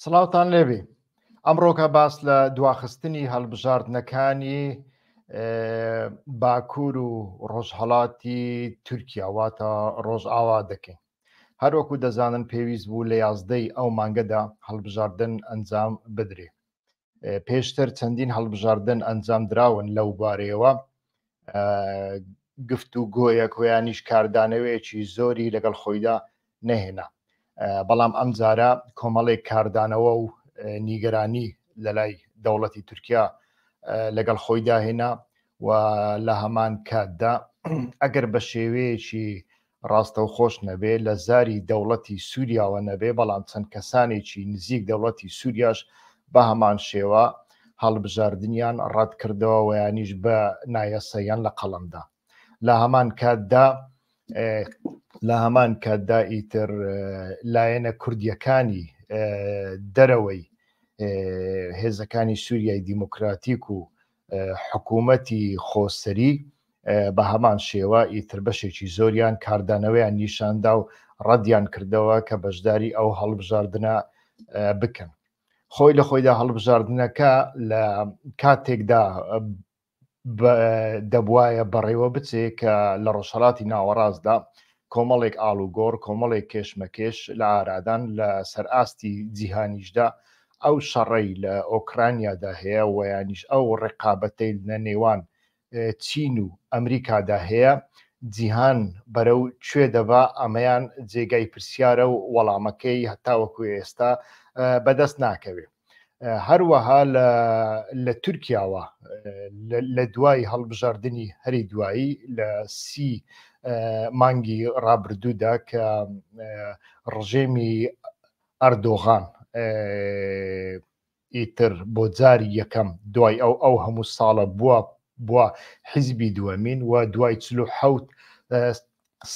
سڵاوتان لێبێ. ئەمڕۆکە باس لە دواخستنی هەڵبژاردنەکانی باکوور و ڕۆژهەڵاتی تورکیا واتە ڕۆژئاوا دەکەین. هەروەکو دەزانن پێویست بوو لە یازدەی ئەو مانگەدا هەڵبژاردن ئەنجام بدرێ. پێشتر چەندین هەڵبژاردن ئەنجام دراون لەو بارەیەوە گفت و گۆیەک ویانیش کاردانەوەیەکی زۆری لەگەڵ خۆیدا نەهێنا بەڵام ئەم جارە کۆمەڵێک کاردانەوە و نیگەرانی لە لای دەوڵەتی تورکیا لەگەڵ خۆیدا هێنا و لە هەمان کاتدا ئەگەر بە شێوەیەکی ڕاستەوخۆش نەبێ لە زاری دەوڵەتی سووریاوە نەبێ بەڵام چەند کەسانێکی نزیک دەوڵەتی سووریاش بە هەمان شێوە هەڵبژاردنیان ڕەتکردەوە ویانیش بە نایەسەیان لە قەڵەمدا لە هەمان کاتدا لە هەمان کاتدا ئیتر لایەنە کوردیەکانی دەرەوەی هێزەکانی سووریای دیموکراتیک و حکوومەتی خۆسەری بە هەمان شێوە ئیتر بەشێکی زۆریان کاردانەوەیان نیشاندا و ڕەدیان کردەوە کە بەشداری ئەو هەڵبژاردنە بکەن. خۆی لە خۆیدا هەڵبژاردنەکە لە کاتێکدا دەبواە بەڕێوە بچێ کە لە ڕۆژهڵاتی ناوەڕاستدا کۆمەڵێک ئاڵوگۆڕ کۆمەڵێک کێشمەکێش لە ئارادان لە سەرئاستی جیهانیشدا ئەو شەڕەی لە ئۆکرانیادا هەیە ویانیش ئەو ڕقابەتەی لە نێوان چین و ئەمریکادا هەیە جیهان بەرەو کوێ دەبا ئەمەیان جێگای پرسیارە و وەڵامەکەی هەتاوەکو ئێستا بەدەست ناکەوێ. هەروەها لە تورکیاوە لە دوای هەڵبژاردننی هەری دوایی لە سی مانگی ڕابردوودا کە ڕژێمی ئەردۆغان ئیتر بۆ جاری یەکەم دوای ئەو ئەو هەموو ساڵە بووە بووە حیزبی دووەمین و دوای 47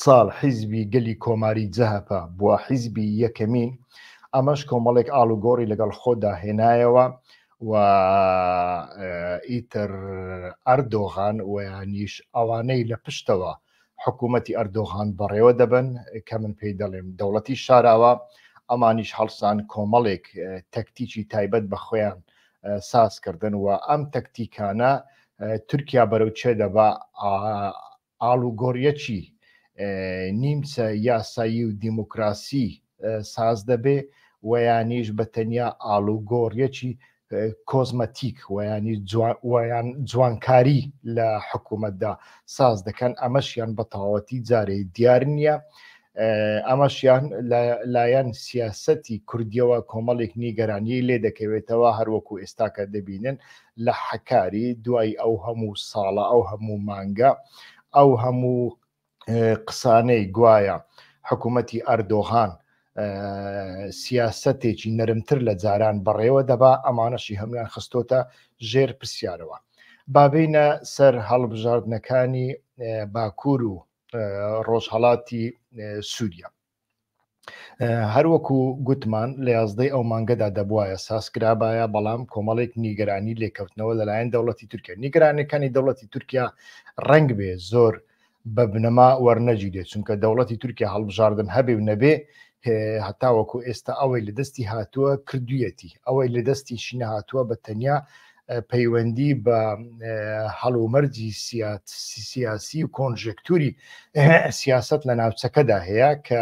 ساڵ حیزبی گەلی کۆماری جەهەپە بووە حیزبی یەکەمین، ئەمەش کۆمەڵێک ئاڵوگۆڕی لەگەڵ خۆدا هێنایەوە و ئیتر ئەردۆغان ویانیش ئەوانەی لە پشتەوە حکوومەتی ئەردۆغان بەڕێوە دەبن کە من پێی دەڵێم دەوڵەتی شاراوە ئەمانیش هەڵسان کۆمەڵێک تەکتیکی تایبەت بە خۆیان ساز کردن و ئەم تەکتیکانە تورکیا بەرەو چێ دەبا ئاڵوگۆڕیەکی نیمچە یاسایی و دیموکراسی ساز دەبێ وەیانیش بە تەنیا ئاڵوگۆڕیەکی کۆزمەتیک وەیانی ویان جوانکاری لە حکوومەتدا ساز دەکەن ئەمەشیان بە تەواوەتی جارێ دیار نییە ئەمەشیان لایەن سیاسەتی کوردیەوە کۆمەڵێک نیگەرانیی لێ دەکەوێتەوە هەروەکو ئێستاکە دەبینن لە حەکاری دوای ئەو هەموو ساڵە ئەو هەموو مانگە ئەو هەموو قسانەی گوایە حکوومەتی ئەردۆغان سیاسەتێکی نەرمتر لە جاران بەڕێوە دەبا ئەمانەشی هەمویان خستۆتە ژێر پرسیارەوە بابینە سەر هەڵبژاردنەکانی باکوور و ڕۆژهەڵاتی سووریا هەروەکو گوتمان لە یازدەی ئەو مانگەدا دەبواە سازکرابایە بەڵام کۆمەڵێک نیگەرانی لێکەوتنەوە لەلایەن دەوڵەتی تورکیا نیگەرانەکانی دەوڵەتی تورکیا ڕنگ بێ زۆر بە بنەما وەرنەگیرێت چونکە دەوڵەتی تورکیا هەڵبژاردن هەبێ و نەبێ هەتاوەکو ئێستا ئەوەی لە دەستی هاتووە کردویەتی ئەوەی لە دەستیشی نەهاتووە بە تەنیا پەیوەندی بە هەڵومەرجی سیاسی و کۆنژێکتوری سیاست لە ناوچەکەدا هەیە کە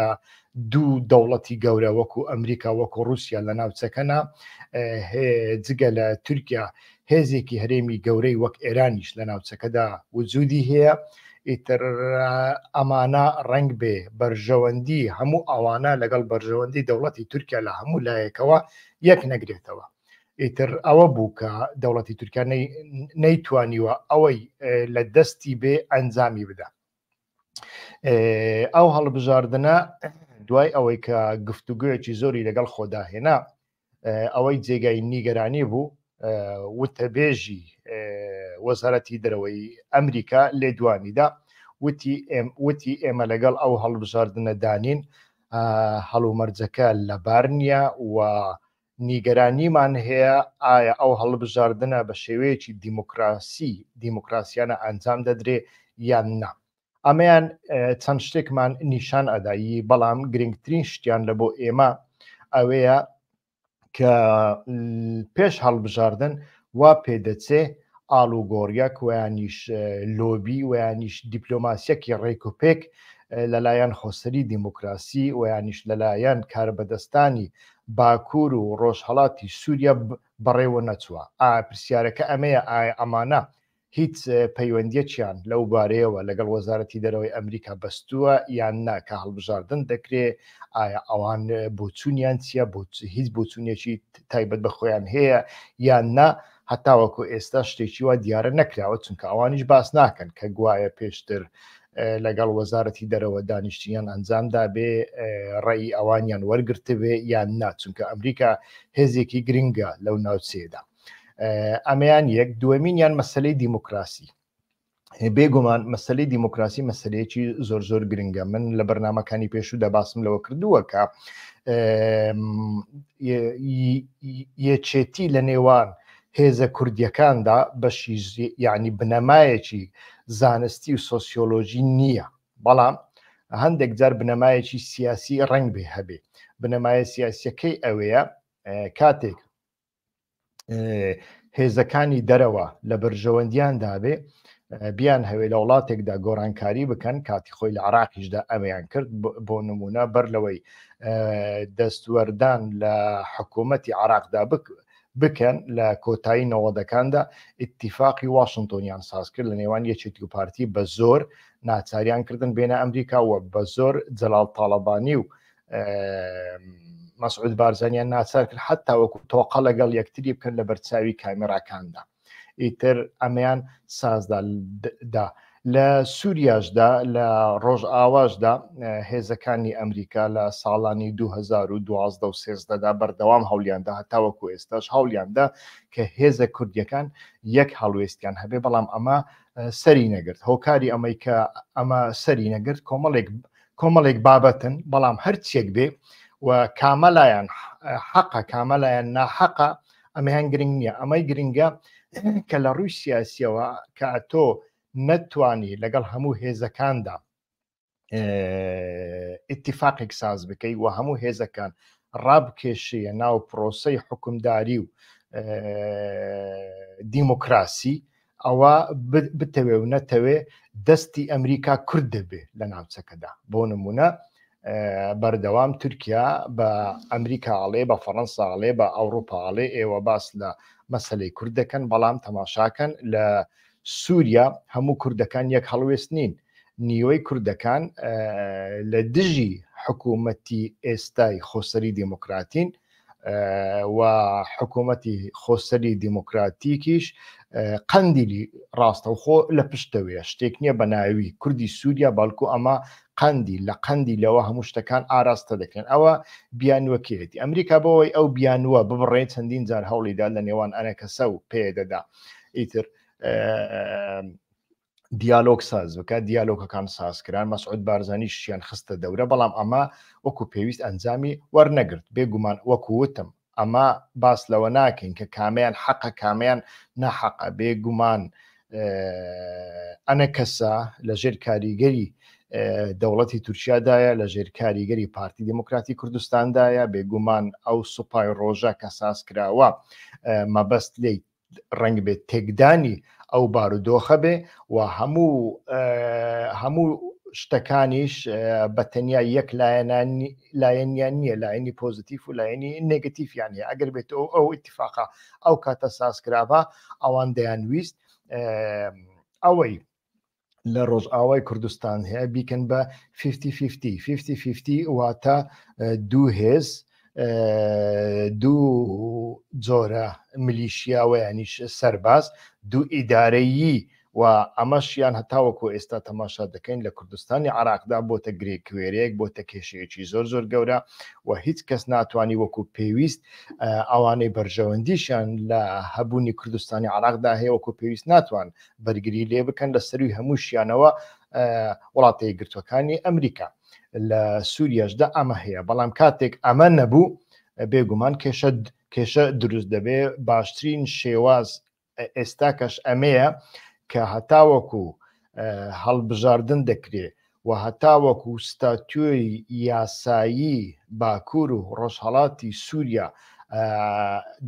دوو دەوڵەتی گەورە وەکو ئەمریکا وەکو رووسیا لە ناوچەکەنا جگە لە تورکیا هێزێکی هەرێمی گەورەی وەک ئێرانیش لە ناوچەکەدا وجودی هەیە ئیتر ئەمانە ڕنگ بێ بەرژەوەندی هەموو ئەوانە لەگەڵ بەرژەوەندی دەوڵەتی تورکیا لە هەموو لایەکەوە یەک نەگرێتەوە ئیتر ئەوە بوو کە دەوڵەتی تورکیا نەیتوانیوە ئەوەی لە دەستی بێ ئەنجامی بدا ئەو هەڵبژاردنە دوای ئەوەی کە گفتوگویەکی زۆری لەگەڵ خۆدا هێنا ئەوەی جێگای نیگەرانی بوو وتەبێژی وەزارەتی دەرەوەی ئەمریکا لێدوانیدا وتی وتی ئێمە لەگەڵ ئەو هەڵبژاردنە دانین هەڵومەرجەکە لەبار نییە و نیگەرانیمان هەیە ئایا ئەو هەڵبژاردنە بە شێوەیەکی دیموکراسی دیموکراسیانە ئەنجام دەدرێ یان نا. ئەمەیان چەند شتێکمان نیشان ئەدایی بەڵام گرنگترین شتیان لە بۆ ئێمە ئەوەیە کە پێش هەڵبژاردن وا پێدەچێ ئاڵوگۆڕیەک ویانیش لۆبی ویانیش دیپلۆماسیەکی ڕێک و پێک لەلایەن خۆسەری دیموکراسی ویانیش لەلایەن کاربەدەستانی باکوور و ڕۆژهەڵاتی سووریا بەڕێوە نەچووە. ئا پرسیارەکە ئەمەیە ئایا ئەمانە هیچ پەیوەندیەکیان لەو بارەیەوە لەگەڵ وەزارەتی دەرەوەی ئەمریکا بەستووە یان نا کە هەڵبژاردن دەکرێ ئایا ئەوان بۆچوونیان چییە بۆ هیچ بۆچوونێکی تایبەت بە خۆیان هەیە یان نا هەتاوەکو ئێستا شتێکی وا دیارە نەکراوە چونکە ئەوانیش باس ناکەن کە گوایە پێشتر لەگەڵ وەزارەتی دەرەوە دانیشتنیان ئەنجام دابێ ڕێی ئەوانیان وەرگرتبێ یان نا چونکە ئەمریکا هێزێکی گرنگە لەو ناوچەیەدا ئەمەیان یەک دووەمینیان مەسلەی دیموکراسی بێگومان مەسلەی دیموکراسی مەسلەیەکی زۆر زۆر گرنگە من لە بەرنمەکانی پێشوودا باسم لەوە کردووە کە یەکێتی لە نێوان هێزە کوردیەکاندا بەشی یعنی بنەمایەکی زانستی و سۆسیۆلۆژی نییە بەڵام هەندێک جار بنەمایەکی سیاسی ڕنگ بێ هەبێ بنەمایە سیاسیەکەی ئەوەیە کاتێک هێزەکانی دەرەوە لە بەرژەوەندیان دابێ بیان هەوێ لە وڵاتێکدا گۆڕانکاری بکەن کاتی خۆی لە عراقیشدا ئەمەیان کرد بۆ نمونە بەر لەوەی دەستوەردان لە حکوومەتی عراقدا بکەن لە کۆتایی نەوەدەکاندا ئیتیفاقی واشنگتۆنیان ساز کرد لە نێوان یەکێتی و پارتی بە زۆر ناچاریان کردن بێنە ئەمریکا و بە زۆر جەلال تاڵەبانی و مەسعود بارزانیان ناچار کرد حتا وەکو تۆقە لەگەڵ یەکتری بکەن لە بەرچاوی کامێراکاندا ئیتر ئەمەیان سازدا دا لە سووریاشدا لە ڕۆژئاواشدا هێزەکانی ئەمریکا لە ساڵانی 2012 و سێزدەدا بەردەوام هەولیاندا هەتاوەکو ئێستاش هەولیاندا کە هێزە کوردیەکان یەک هەڵوێستیان هەبێ بەڵام ئەمە سەری نەگرت هۆکاری ئەمەی کە ئەمە سەری نەگرت کۆمەڵێک کۆمەڵێک بابەتن بەڵام هەرچیەک بێ و کامەلایەن حەقە کامەلایەن ناحەقە ئەمەیان گرنگ نییە ئەمەی گرنگە کە لە ڕووی سیاسیەوە کە ئەتۆ نەتوانی لەگەڵ هەموو هێزەکاندا ئیتیفاقێک ساز بکەی و هەموو هێزەکان ڕابکێشیە ناو پرۆسەی حکومداری و دیموکراسی ئەوە بتەوێ و نەتەوێ دەستی ئەمریکا کورت دەبێ لە ناوچەکەدا بۆ نمونە بەردەوام تورکیا بە ئەمریکا ئەڵێ بە فەڕەنسا ئەڵێ بە ئەوروپا ئەڵێ ئێوە باس لە مەسلەی کورد دەکەن بەڵام تەماشاکەن لە سووریا هەموو کوردەکان یەک هەڵوێست نین نیوەی کوردەکان لە دژی حکوومەتی ئێستای خۆسەری دیموکراتین و حکوومەتی خۆسەری دیموکراتیکیش قەندیلی ڕاستەوخۆ لە پشتەوەیە شتێک نییە بە ناوی کوردی سووریا بەڵکو ئەمە قەندی لە قەندی لەوە هەموو شتەکان ئاراستە دەکرێن ئەوە بیانوەکەیەتی ئەمریکا بەوەی ئەو بیانوە ببڕێ چەندین جار هەوڵیدا لە نێوان ئەنەکەسە و پێدەدا ئیتر دیالۆگ ساز بکات دیالۆگەکان ساز کران مەسعود بارزانیشیان خستە دەورە بەڵام ئەمە وەکو پێویست ئەنجامی وەرنەگرت بێگومان وەکو وتم ئەمە باس لەوە ناکەین کە کامیان حەقە کامیان ناحەقە بێگومان ئەنە کەسە لە ژێر کاریگەری دەوڵەتی تورکیادایە لە ژێر کاریگەری پارتی دموکراتی کوردستاندایە بێگومان ئەو سوپای ڕۆژە کە ساز کراوە مەبەست لی ڕەنگ بێت تێکدانی ئەو بارودۆخە بێ و هەموو هەموو شتەکانیش بە تەنیا یەک لایەنیان نییە لایەنی پۆزیتیف و لایەنی نگەتیفیان هەیە ئەگەر بێت ئەو ئەو ئیتفاقا ئەو کاتە سازکرابا ئەوان دەیان ویست ئەوەی لە ڕۆژئاوای کوردستان هەیە بیکەن بە 50-50 50-50 واتە دوو هێز دوو جۆرە ملیشیاوە یانیش سەرباز دوو ئیدارەیی و ئەمەشیان هەتاوەکو ئێستا تەماشا دەکەین لە کوردستانی عراقدا بۆتە گرێ کوێرەیەک بۆتە کێشەیەکی زۆر زۆر گەورە و هیچ کەس ناتوانانی وەکو پێویست ئەوانەی بەرژەوەندیشیان لە هەبوونی کوردستانی عراقدا هەیە وەکو پێویست ناتوان بەرگری لێ بکەن لە سەروی هەمووشیانەوە وڵاتە یەکگرتوەکانی ئەمریکا لە سووریاشدا ئەمە هەیە بەڵام کاتێک ئەمە نەبوو بێگومان کێشە کێشە دروست دەبێ باشترین شێواز ئێستا کەش ئەمەیە کە هەتاوەکو هەڵبژاردن دەکرێ و هەتاوەکو ستاتیۆی یاسایی باکوور و ڕۆژهەڵاتی سووریا.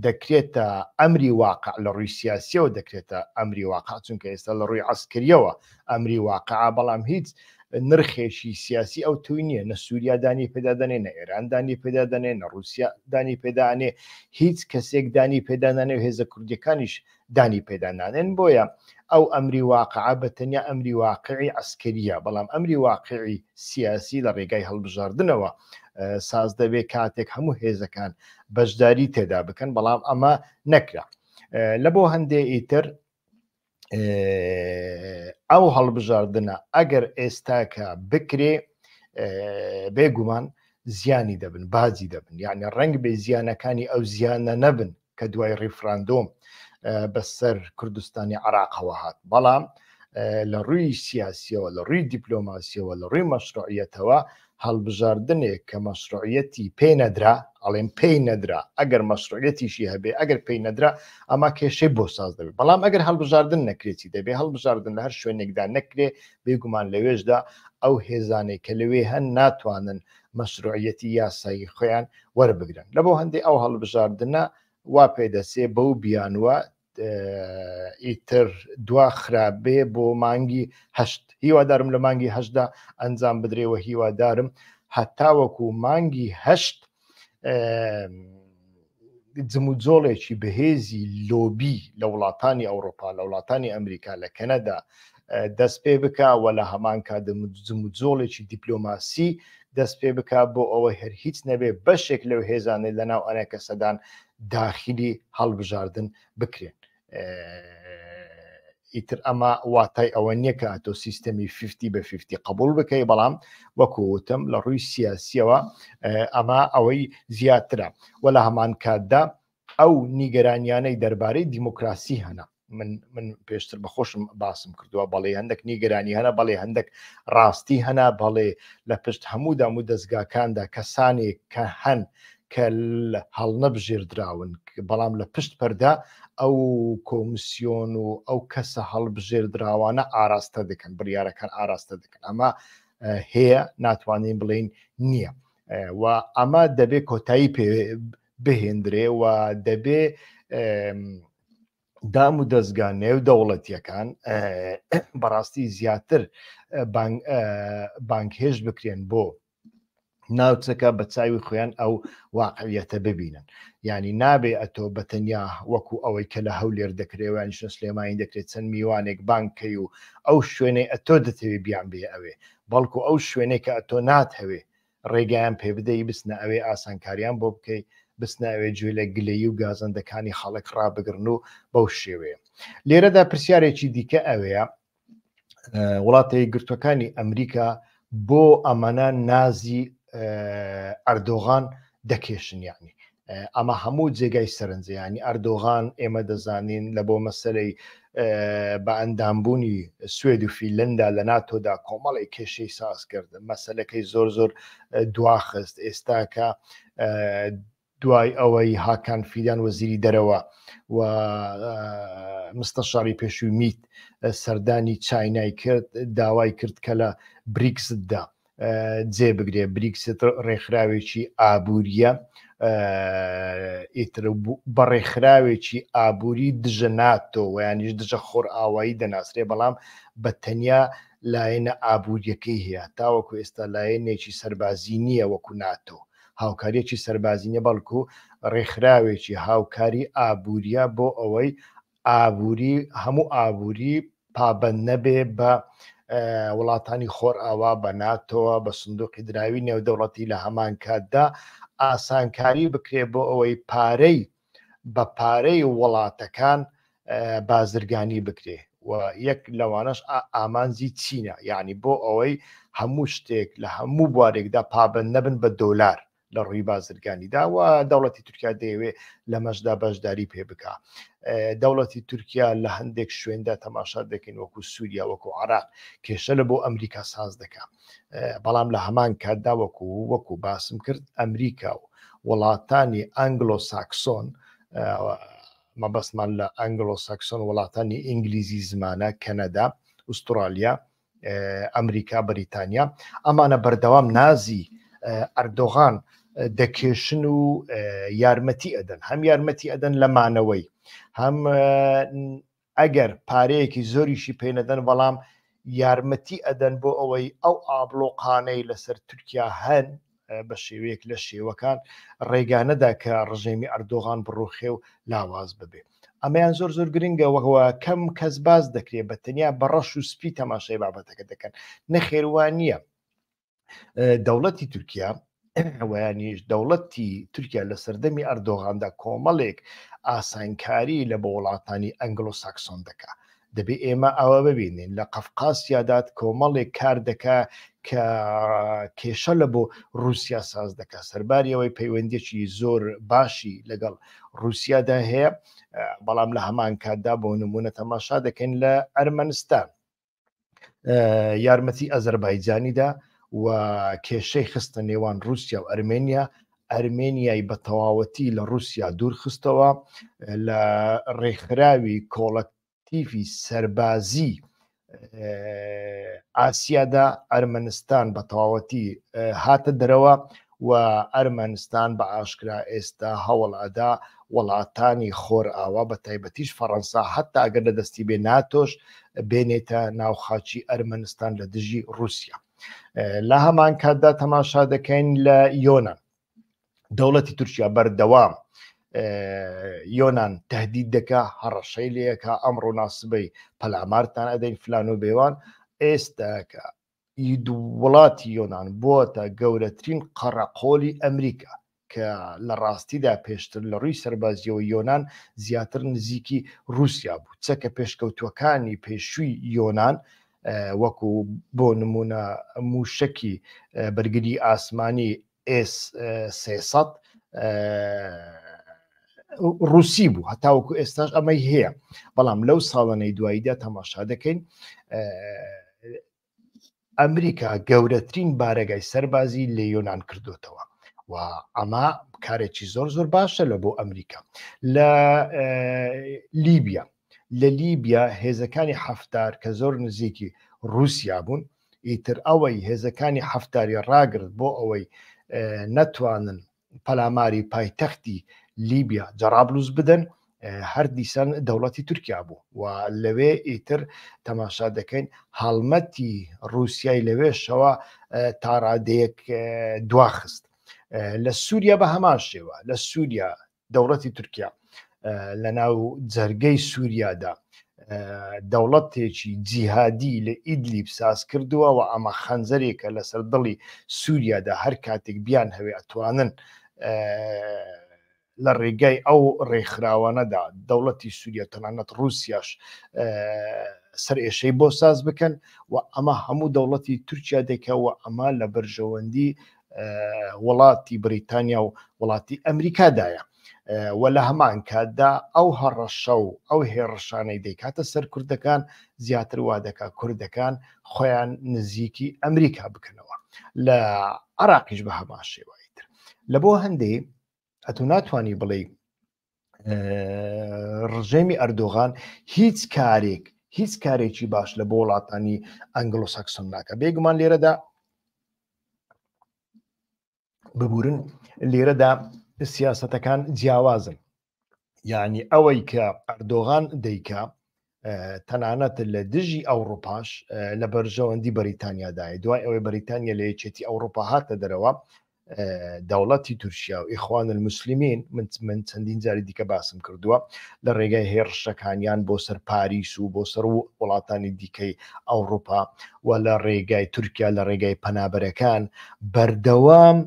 دەکرێتە ئەمری واقع لە ڕووی سیاسیەوە دەکرێتە ئەمری واقع، چونکە ئێستا لە ڕووی عسکریەوە ئەمری واقعە، بەڵام هیچ نرخێکی سیاسی ئەو توی نییە. نە سووریا دانی پێدا دەنێ، نە ئێران دانی پێدا دەنێ، نە رووسیا دانی پێدانێ، هیچ کەسێک دانی پێدانانێ و هێزە کوردیەکانیش دانی پێدا نانێن. بۆیە ئەو ئەمری واقعە بە تەنیا ئەمری واقعی عسکەریە، بەڵام ئەمری واقعی سیاسی لە ڕێگای هەڵبژاردنەوە ساز دەبێ کاتێک هەموو هێزەکان بەشداری تێدا بکەن، بەڵام ئەمە نەکرا. لە بۆ هەندێ ئیتر ئەو هەڵبژاردنە ئەگەر ئێستاکە بکرێ بێگومان زیانی دەبن، باجی دەبن، یعنی ڕەنگ بێ زیانەکانی ئەو زیانە نەبن کە دوای ڕیفراندۆم بەسەر کوردستانی عراقەوە هات، بەڵام لە ڕووی سیاسیەوە، لە ڕووی دیپلۆماسیەوە، لە ڕووی مەشروعیەتەوە هەڵبژاردنێک کە مەشروعیەتی پێ نەدرا، ئەڵێم پێی نەدرا، ئەگەر مەشروعیەتیشی هەبێ ئەگەر پێی نەدرا ئەما کێشەی بۆ ساز دەبێت. بەڵام ئەگەر هەڵبژاردن نەکرێت چی دەبێ؟ هەڵبژاردن لە هەر شوێنێکدا نەکرێ بێگومان لەوێشدا ئەو هێزانەی کە لەوێ هەن ناتوانن مەشروعیەتی یاسایی خۆیان وەربگرن. لە بۆ هەندێ ئەو هەڵبژاردنە وا پێدەچێ بەو بیانوە ئیتر دوا خرابێ بۆ مانگی هەشت. هیوادارم لە مانگی هەشتدا ئەنجام بدرێ و هیوادارم هەتاوەکو مانگی هەشت جموجۆڵێکی بەهێزی لۆبی لە وڵاتانی ئەوروپا، لە وڵاتانی ئەمریکا، لە کەنەدا دەست پێ بکا و لە هەمان کات جموجۆڵێکی دیپلۆماسی دەست پێ بکا بۆ ئەوەی هەر هیچ نەبێ بەشێک لەو هێزانەی لەناو ئەنەکەسەدان داخلی هەڵبژاردن بکرێن. ئیتر ئەمە واتای ئەوە نییە کە ئەتۆ سیستەمی 50 بە 50 قبول بکەی، بەڵام وەکو وتم لە ڕووی سیاسیەوە ئەمە ئەوەی زیاترە و لە هەمان کاتدا ئەو نیگەرانیانەی دەربارەی دیموکراسی هەنە، من پێشتر بە خۆشم باسم کردووە، بەڵێ هەندێک نیگەرانی هەنە، بەڵێ هەندێک ڕاستی هەنا، بەڵێ لە پشت هەموو دام و دەستگاکاندا کەسانێک کە هەن کە هەڵنەبژێردراون، بەڵام لە پشت پەردە ئەو کۆمسیۆن و ئەو کەسە هەڵبژێردراوانە ئاراستە دەکەن، بڕیارەکان ئاراستە دەکەن. ئەمە هەیە، ناتوانین بڵین نییە و ئەمە دەبێ کۆتایی پێ بهێندرێ و دەبێ دام و دەستگا نێو دەوڵەتیەکان بەڕاستی زیاتر بانگهێشت بکرێن بۆ ناوچەکە بە چاوی خۆیان ئەو واقعیەتە ببینن. یعنی نابێ ئەتۆ بە تەنیا وەکو ئەوەی کە لە هەولێر دەکرێ ویانیش لە سلێمانی دەکرێت چەند میوانێک بانگ کەی و ئەو شوێنەی ئەتۆ دەتەوێ بیان بێ ئەوێ، بەڵکو ئەو شوێنەی کە ئەتۆ ناتهەوێ ڕێگایان پێ بدەی بچنە ئەوێ، ئاسانکاریان بۆ بکەی بچنە ئەوێ، گوێ لە گلەیی و گازەندەکانی خەڵک ڕابگرن و بەو شێوەیە. لێرەدا پرسیارێکی دیکە ئەوەیە، وڵاتە یەکگرتووەکانی ئەمریکا بۆ ئەمانە نازی ئەردۆغان دەکێشن؟ یعنی ئەمە هەموو جێگای سەرنجە. ینی ئەردۆغان ئێمە دەزانین لە بۆ مەسلەی بە ئەندامبوونی سوێد و فیلندا لە ناتۆدا کۆمەڵی کێشەی ساز کرد، مەسلەکەی زۆر زۆر دواخست. ئێستاکە دوای ئەوەی هاکان فیدان وەزیری دەرەوە و مستەشاری پێشووی میت سەردانی چاینای کرد، داوای کرد کە لە بریکسدا جێ بگرێ. بریکست ڕێکخراوێکی ئابووریە، ئیتر بە ڕێکخراوێکی ئابووری دژە ناتۆ و یانیش دژە خۆرئاوایی دەناسرێ، بەڵام بە تەنیا لایەنە ئابووریەکەی هەیە، تاوەکو ئێستا لایەنێکی سەربازی نییە وەکو ناتۆ، هاوکاریەکی سەربازی نیە، بەڵکو ڕێکخراوێکی هاوکاری ئابووریە بۆ ئەوەی ئابووری هەموو ئابووری پابەند نەبێ بە وڵاتانی خۆرئاوا، بە ناتۆوە، بە سندوقی دراوی نێودەوڵەتی، لە هەمان کاتدا ئاسانکاری بکرێ بۆ ئەوەی پارەی بە پارەی وڵاتەکان بازرگانی بکرێ و یەک لەوانەش ئامانجی چینە، یعنی بۆ ئەوەی هەموو شتێک لە هەموو بوارێکدا پابند نەبن بە دۆلار لە ڕووی بازرگانیدا و دەوڵەتی تورکیا دەیەوێ لەمەشدا بەشداری پێ بکا. دەوڵەتی تورکیا لە هەندێک شوێندا تەماشا دەکەین وەکو سووریا، وەکو عراق کێشە لە بۆ ئەمریکا ساز دەکا، بەڵام لە هەمان کاتدا وەکو باسم کرد ئەمریکا و وڵاتانی ئەنگلۆ ساکسۆن، مەبەستمان لە ئەنگلۆ ساکسۆن وڵاتانی ئینگلیزی زمانە، کەنەدا، ئوسترالیا، ئەمریکا، بەریتانیا، ئەمانە بەردەوام نازی ئەردۆغان دەکێشن و یارمەتی ئەدەن، هەم یارمەتی ئەدەن لە مانەوەی، هەم ئەگەر پارەیەکی زۆریشی پێ نەدەن بەڵام یارمەتی ئەدەن بۆ ئەوەی ئەو ئابڵۆقانەی لەسەر تورکیا هەن بە شێوەیەک لە شێوەکان ڕێگانەدا کە ڕژێمی ئەردۆغان بڕوخێ و لاواز ببێ. ئەمەیان زۆر زۆر گرنگە وەکوە کەم کەس باس دەکرێت، بە تەنیا بە ڕەش و سپی تەماشای بابەتەکە دەکەن. نەخێر وا نییە. دەوڵەتی تورکیا ویانیش دەوڵەتی تورکیا لە سەردەمی ئەردۆغاندا کۆمەڵێک ئاسانکاری لە بۆ وڵاتانی ئەنگلۆ ساکسۆن دەکا. دەبێ ئێمە ئەوە ببینین لە قەفقاسیادات کۆمەڵێک کار دەکا کە کێشە لە بۆ رووسیا ساز دەکا، سەرباری ئەوەی پەیوەندیەکی زۆر باشی لەگەڵ رووسیادا هەیە، بەڵام لە هەمان کاتدا بۆ نمونە تەماشا دەکەین لە ئەرمەنستان یارمەتی ئەزەربایجانیدا و کێشەی خستە نێوان رووسیا و ئەرمێنیا، ئەرمێنیای بە تەواوەتی لە رووسیا دوور خستەوە، لە ڕێکخراوی کۆڵەکتیفی سەربازی ئاسیادا ئەرمەنستان بە تەواوەتی هاتە دەرەوە و ئەرمەنستان بە ئاشکرا ئێستا هەوڵ ئەدا وڵاتانی خۆرئاوا بە تایبەتیش فەڕەنسا حەتا ئەگەر لە دەستی بێ ناتۆش بێنێتە ناو خاچی ئەرمەنستان لە دژی رووسیا. لە هەمان کاتدا تەماشا دەکەین لە یۆنان دەوڵەتی تورکیا بەردەوام یۆنان تهدید دەکا، هەڕەشەی لەکە ئەمڕۆ ناسبەی پەلامارتان ئەدەین فلان و بێوان. ئێستاکە وڵاتی یۆنان بووەتە گەورەترین قەرەقۆلی ئەمریکا کە لە ڕاستیدا پێشتر لە ڕووی سەربازیەوە یۆنان زیاتر نزیکی رووسیا بوو. چەکە پێشکەوتووەکانی پێشووی یۆنان وەکو بۆ نمونە موشەکی بەرگری ئاسمانی ئێس 300 ڕوسی بوو، هەتاوەکو ئێستاش ئەمەی هەیە، بەڵام لەو ساڵانەی دواییدا تەماشا دەکەین ئەمریکا گەورەترین بارەگای سەربازی لە یۆناان کردوتەوە و ئەمە کارێکی زۆر زۆر باشە لە بۆ ئەمریکا. لە لیبیا لە لیبیا هێزەکانی حەفتار کە زۆر نزیکی رووسیا بوون، ئیتر ئەوەی هێزەکانی حەفتاری ڕاگرت بۆ ئەوەی نەتوانن پەلاماری پایتەختی لیبیا جەرابلوس بدەن هەر دیسان دەوڵەتی تورکیا بوو و لەوێ ئیتر تەماشا دەکەین هەڵمەتی رووسیای لەوێشەوە تاڕادەیەک دواخست. لە سووریا بە هەمان شێوە، لە سووریا دەوڵەتی تورکیا لە ناو جەرگەی سووریادا دەوڵەتێکی جیهادی لە ئیدلیب ساز کردووە و ئەمە خەنجەرێکە لەسەر دڵی سووریادا، هەر کاتێک بیان هەوێ ئەتوانن لە ڕێگای ئەو ڕێکخراوانەدا دەوڵەتی سووریا تەنانەت ڕووسیاش سەرئێشەی بۆ ساز بکەن و ئەمە هەموو دەوڵەتی تورکیا دەکە و ئەمە لە بەرژەوەندی وڵاتی بریتانیا و وڵاتی ئەمریکادایە و لە هەمان کاتدا ئەو هەڕەشە و ئەو هێڕشانەی دەیکاتە سەر کوردەکان زیاتر وا دەکات کوردەکان خۆیان نزیکی ئەمریکا بکەنەوە. لە عراقیش بە هەمان شێوەی تر. لە بۆ هەندێ ئەتو ناتوانانی بڵێ ڕژێمی ئەردۆغان هیچ کارێک هیچ کارێکی باش لە بۆ وڵاتانی ئەنگلۆ ساکسۆن ناکە. بێگومان لێرەدا ببورن لێرەدا سیاسەتەکان جیاوازن، یعنی ئەوەی کە ئەردۆغان دەیکا تەنانەت لە دژی ئەوروپاش لە بەرژەوەندی بەریتانیادایە. دوای ئەوەی بەریتانیا لە یەکێتی ئەوروپا هاتە دەرەوە، دەوڵەتی تورکیا و ئیخوان المسلمین، من چەندین جاری دیکە باسم کردووە، لە ڕێگای هێڕشەکانیان بۆ سەر پاریس و بۆ سەر وڵاتانی دیکەی ئەوروپا و لە ڕێگای تورکیا لە ڕێگای پەنابەرەکان بەردەوام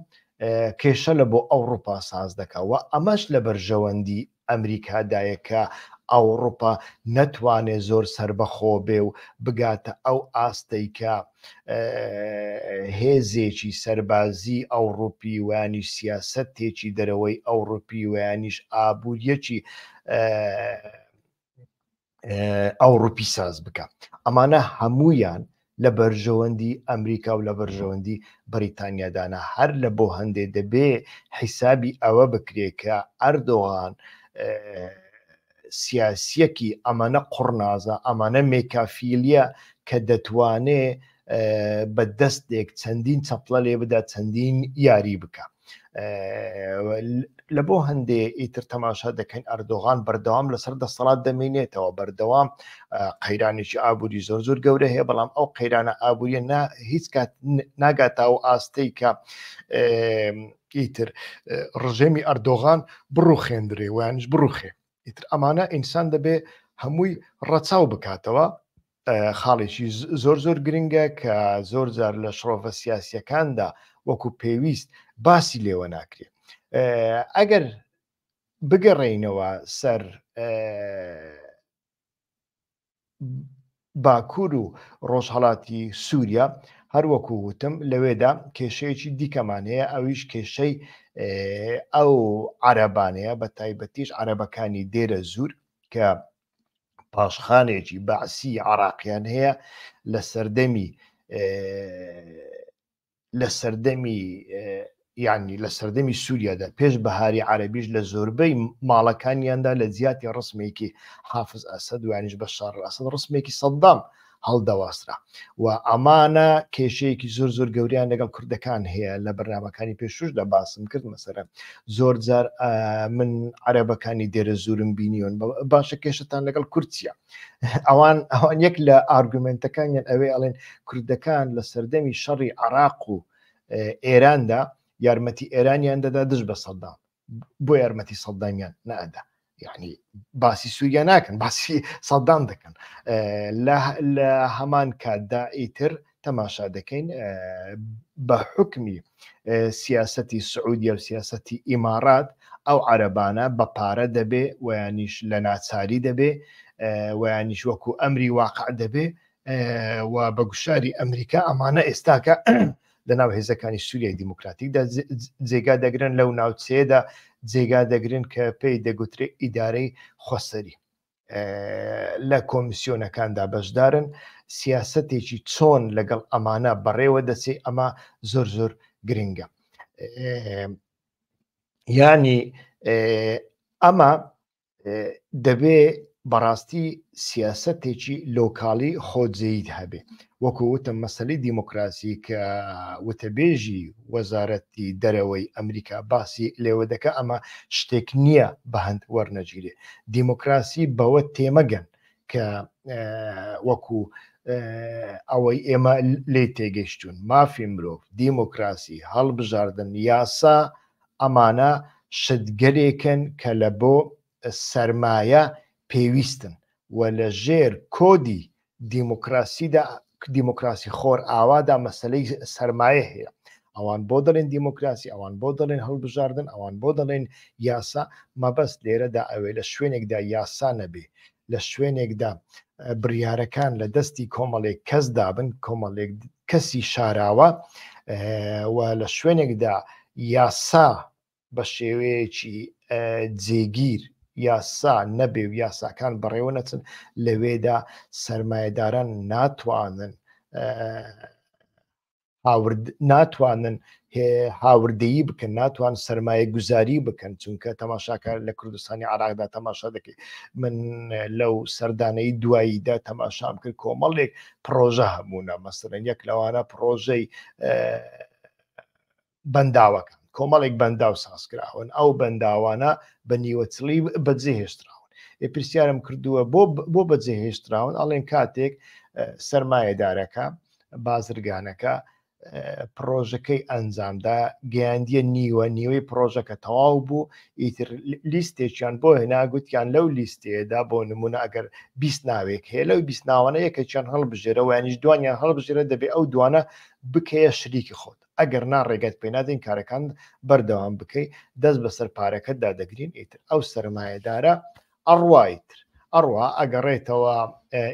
کێشە لە بۆ ئەوروپا ساز دەکا و ئەمەش لە بەرژەوەندی ئەمریکادایە کە ئەوڕوپا نەتوانێ زۆر سەربەخۆ بێ و بگاتە ئەو ئاستەی کە هێزێکی سەربازی ئەوڕوپی ویانیش سیاسەتێکی دەرەوەی ئەوڕوپی ویانیش ئابووریەکی ئەوڕوپی ساز بکە. ئەمانە هەمویان لە بەرژەوەندی ئەمریکا و لە بەرژەوەندی بەریتانیادانە. هەر لە بۆ هەندێ دەبێ حیسابی ئەوە بکرێ کە ئەردۆغان سیاسیەکی ئەمانە قوڕنازە، ئەمانە مێکافیلیە کە دەتوانێ بە دەستێک چەندین چەپڵە لێ بدا، چەندین یاری بکە. لە بۆ هەندێ ئیتر تەماشا دەکەین ئەردۆغان بەردەوام لەسەر دەسەڵات دەمینێتەوە بەردەوام قەیرانێکی ئابووری زۆر زۆر گەورە هەیە بەڵام ئەو قەیرانە ئابووریە نا هیچ کات ناگاتە ئەو ئاستەی کە ئیتر ڕژێمی ئەردۆغان بڕوخێندرێ ویانش بڕوخێ ئیتر ئەمانە ئینسان دەبێ هەمووی ڕەچاو بکاتەوە خاڵێکی زۆر زۆر گرنگە کە زۆر جار لە شڕۆڤە سیاسیەکاندا وەکو پێویست باسی لێوە ناکرێت ئەگەر بگەڕێینەوە سەر باکوور و ڕۆژهڵاتی سووریا هەروەکو وتم لەوێدا کێشەیەکی دیکەمان هەیە ئەویش کێشەی ئەو عەرەبانەیە بە تایبەتیش عەرەبەکانی دێرە زور کە پاشخانێکی بەعسی عراقیان هەیە لە سەردەمی لە سەردەمی یعنی لە سەردەمی سووریادا پێش بەهاری عەربیش لە زۆربەی ماڵەکانیاندا لە جیاتی ڕسمێکی حافز ئەسەد وانیش بە شار ئەسەد ڕسمێکی سەددام هەڵدەواسرا و ئەمانە کێشەیەکی زۆر زۆر گەوریان لەگەڵ کوردەکان هەیە لە بەرنمەکانی پێشوشدا باسم کرد مەسەرە زۆر جار من عەرەبەکانی دێرە زورم بینیون باشە کێشتان لەگەڵ کورد چییە ئەوان ئەوان یەک لە ئارگومنتەکانیان ئەوێ ئەڵێن کوردەکان لە سەردەمی شەڕی عراق و ئێراندا یارمەتی ئێرانیان دەدا دژ بە سەدام بۆ یارمەتی سەدامیان نەئەدا یعنی باسی سووریا ناکەن باسی سەدام دەکەن لە هەمان کاتدا ئیتر تەماشا دەکەین بە حکمی سیاستی سعودیە و سیاستی ئیمارات ئەو عەرەبانە بە پارە دەبێ ویانیش لە ناچاری دەبێ ویانیش وەکو ئەمری واقع دەبێ و بە گوشاری ئەمریکا ئەمانە ئێستاکە لەناو هێزەکانی سووریای دیموکراتیکدا جێگا دەگرن لەو ناوچەیەدا جێگا دەگرن کە پێی دەگوترێ ئیدارەی خۆسەری لە کۆمیسیۆنەکاندا بەشدارن سیاسەتێکی چۆن لەگەڵ ئەمانە بەڕێوە دەچێ ئەمە زۆر زۆر گرنگە ینی ئەمە دەبێ بەڕاستی سیاسەتێکی لۆکاڵی خۆجێیت هەبێ وەکو وتم مەسەلەی دیموکراسی کە وتەبێژی وەزارەتی دەرەوەی ئەمریکا باسی لێوە دەکا ئەمە شتێک نییە بە هەند وەرنەگیرێ دیموکراسی بەوە تێمەگەن کە وەکو ئەوەی ئێمە لێی تێگەیشتوون مافی مرۆڤ دیموکراسی هەڵبژاردن یاسا ئەمانە شتگەلێکن کە لە بۆ سەرمایە پێویستن و لە ژێر کۆدی دیموکراسیدا دیموکراسی خۆرئاوادا مەسەلەی سەرمایە هەیە ئەوان بۆ دەڵێن دیموکراسی ئەوان بۆ دەڵێن هەڵبژاردن ئەوان بۆ دەڵێن یاسا مەبەست لێرەدا ئەوێ لە شوێنێکدا یاسا نەبێ لە شوێنێکدا بڕیارەکان لە دەستی کۆمەڵێک کەسدا بن کۆمەڵێک کەسی شاراوە و لە شوێنێکدا یاسا بە شێوەیەکی جێگیر یاسا نەبێ و یاساکان بەڕێوە نەچن لەوێدا سەرمایەداران ناتوانن هاورد ناتوانن هاوردەیی بکەن ناتوان سەرمایە گوزاری بکەن چونکە تەماشاکە لە کوردستانی عراقدا تەماشا دەکەی من لەو سەردانەی دواییدا تەماشام کرد کۆمەڵێک پرۆژە هەبوونە مەسەرەن یەک لەوانە پرۆژەی بەنداوەکان کۆمەڵێک بەنداو سازکراون ئەو بەنداوانە بە نیوەچڵی بەجێهێشتراون ئێ پرسیارم کردووە بۆ بۆ بەجێهێشتراون ئەڵێن کاتێک سەرمایەدارەکە بازرگانەکە پڕۆژەکەی ئەنجامدا گەیاندیە نیوە نیوەی پڕۆژەکە تەواو بوو ئیتر لیستێکیان بۆ هێنا گوتیان لەو لیستەیەدا بۆ نمونە ئەگەر 20 ناوێک هەیە لەو 20 ناوانە یەکێکیان هەڵبژێرە ویانیش دوانیان هەڵبژێرە دەبێ ئەو دوانە بکەیە شریکی خۆت ئەگەر نا ڕێگەت پێ نادەین کارەکان بەردەوام بکەی دەست بەسەر پارەکەتدا دەگرین ئیتر ئەو سەرمایەدارە ئەڕوا ئیتر ئەڕوا ئەگەڕێتەوە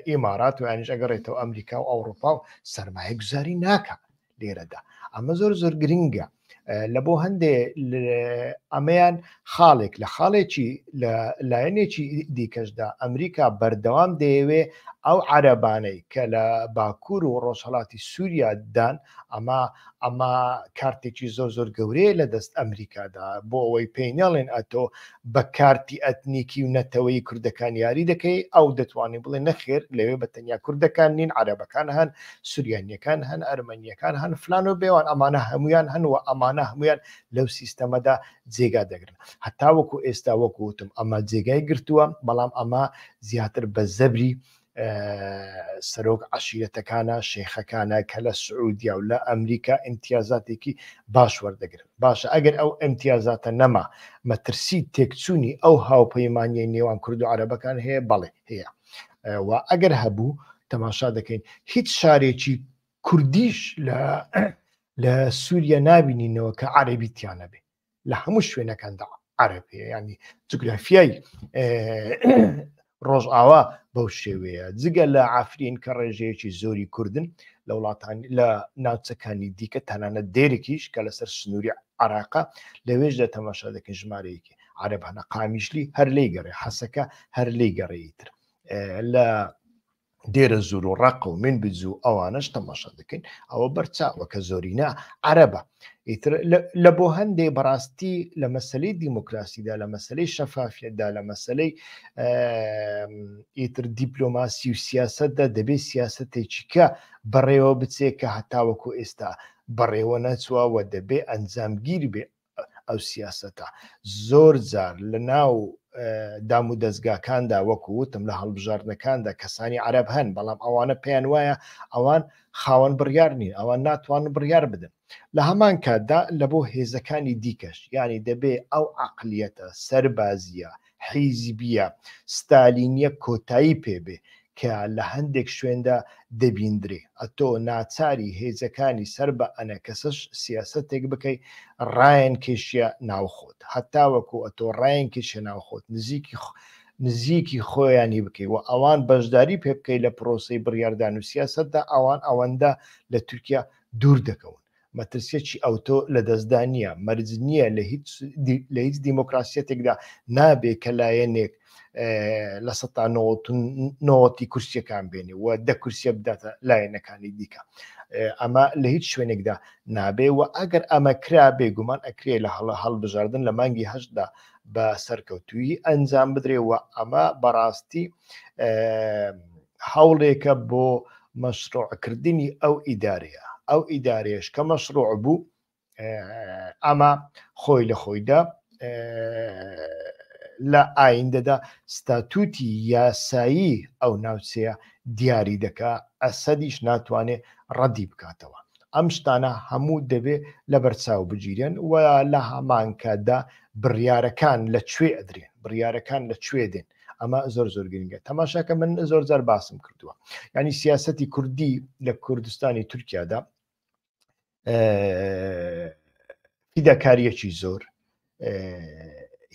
ئیمارات و یانیش ئەگەڕێتەوە ئەمریکا و ئەوروپا و سەرمایە گوزاری ناکە لێرەدا ئەمە زۆر زۆر گرنگە لە بۆ هەندێ ئەمەیان خاڵێک لە خاڵێکی لە لایەنێکی دیکەشدا ئەمریکا بەردەوام دەیەوێ ئەو عەرەبانەی کە لە باکوور و ڕۆژهەڵاتی سووریا دان ئەمە ئەمە کارتێکی زۆر زۆر گەورەیە لە دەست ئەمریکادا بۆ ئەوەی پێی نەڵێن ئەتۆ بە کارتی ئەتنیکی و نەتەوەی کوردەکان یاری دەکەی ئەو دەتوانێت بڵێ نەخێر لەوێ بە تەنیا کوردەکان نین عەرەبەکان هەن سوریانیەکان هەن ئەرمەنیەکان هەن فلان و بێوان ئەمانە هەمویان هەن و ئەمانە هەمویان لەو سیستەمەدا جێگا دەگرن هەتاوەکو ئێستا وەکو وتم ئەمە جێگای گرتووە بەڵام ئەمە زیاتر بە زەبری سەرۆک عەشیرەتەکانە شێخەکانە کە لە سعودیا و لە ئەمریکا ئیمتیازاتێکی باش وەردەگرن باشە ئەگەر ئەو ئیمتیازاتە نەما مەترسی تێکچوونی ئەو هاوپەیمانیەی نێوان کورد و عەرەبەکان هەیە بەڵێ هەیە و ئەگەر هەبوو تەماشا دەکەین هیچ شارێکی کوردیش لە لە سووریا نابینینەوە کە عەربی تیانە بێ لە هەموو شوێنەکاندا عەرەب هەیە ینی جوگرافیای ڕۆژئاوا بەو شێوەیە جگە لە عفرین کە ڕێژەیەکی زۆری کوردن لە وڵاتان لە ناوچەکانی دیکە تەنانەت دێرکیش کە لەسەر سنووری عراقە لەوێشدا تەماشا دەکەن ژمارەیەکی عەرەب هەنە قامیشلی هەر لی گەڕێ حەسەکە هەر لی گەڕێی تر لە دێرە زور و ڕق و من بجو ئەوانەش تەماشا دەکەین ئەوە بەرچاوە کە زۆرینە عەرەبە ئیتر لە بۆ هەندێ بەڕاستی لە مەسلەی دیموکراسیدا لە مەسلەی شەفافیەتدا لە مەسلەی ئیتر دیپلۆماسی و سیاستدا دەبێت سیاستێکی کە بەڕێوە بچێت کە هەتاوەکو ئێستا بەڕێوە نەچووە و دەبێ ئەنجامگیر بێ ئەو سیاسەتە زۆر جار لە ناو دام و دەستگاکاندا وەکو وتم لە هەڵبژاردنەکاندا کەسانی عەرەب هەن بەڵام ئەوانە پێیان وایە ئەوان خاوەن بڕیار نین ئەوان ناتوانن بڕیار بدەن لە هەمان کاتدا لە بۆ هێزەکانی دیکەش یعنی دەبێ ئەو عقلیەتە سەربازیە حیزبیە ستالینیە کۆتایی پێبێ کە لە هەندێک شوێندا دەبیندرێ ئەتۆ ناچاری هێزەکانی سەر بە ئەنەکەسەش سیاسەتێک بکەی ڕایان کێشیە ناوخۆت هەتاوەکو ئەتۆ ڕایان کێشیە ناوخۆت نزیکی نزیکی خۆیانی بکەی و ئەوان بەشداری پێ بکەی لە پرۆسەی بڕیاردان و سیاسەتدا ئەوان ئەوەندە لە تورکیا دوور دەکەون. مەترسیەکی ئەوتۆ لەدەستدا نییە، مەرج نییە لە هیچ لە هیچ دیموکراسیەتێکدا نابێ کە لایەنێک لە سەتا نەوەتی کورسیەکان بێنێ و دە کورسیە بداتە لایەنەکانی دیکە ئەمە لە هیچ شوێنێکدا نابێ و ئەگەر ئەمە کرا بێگومان ئەکرێ لە هەڵە هەڵبژاردن لە مانگی هەشتدا بە سەرکەوتویی ئەنجام بدرێ و ئەمە بەڕاستی هەوڵێکە بۆ مەشروعکردنی ئەو ئیدارەیە، ئەو ئیدارەیەش کە مەشروع بوو ئەمە خۆی لە خۆیدا لە ئایندەدا ستاتوتی یاسایی ئەو ناوچەیە دیاری دەکا، ئەسەدیش ناتوانێ ڕەدی بکاتەوە. ئەم شتانە هەموو دەبێ لەبەرچاو بگیرێن و لە هەمانکاتدا بڕیارەکان لە کوێ ئەدرێن، بڕیارەکان لە کوێ دێن، ئەمە زۆر زۆر گرنگە تەماشاکە من زۆر جار باسم کردووە ینی سیاستی کوردی لە کوردستانی تورکیادا فیداکاریەکی زۆر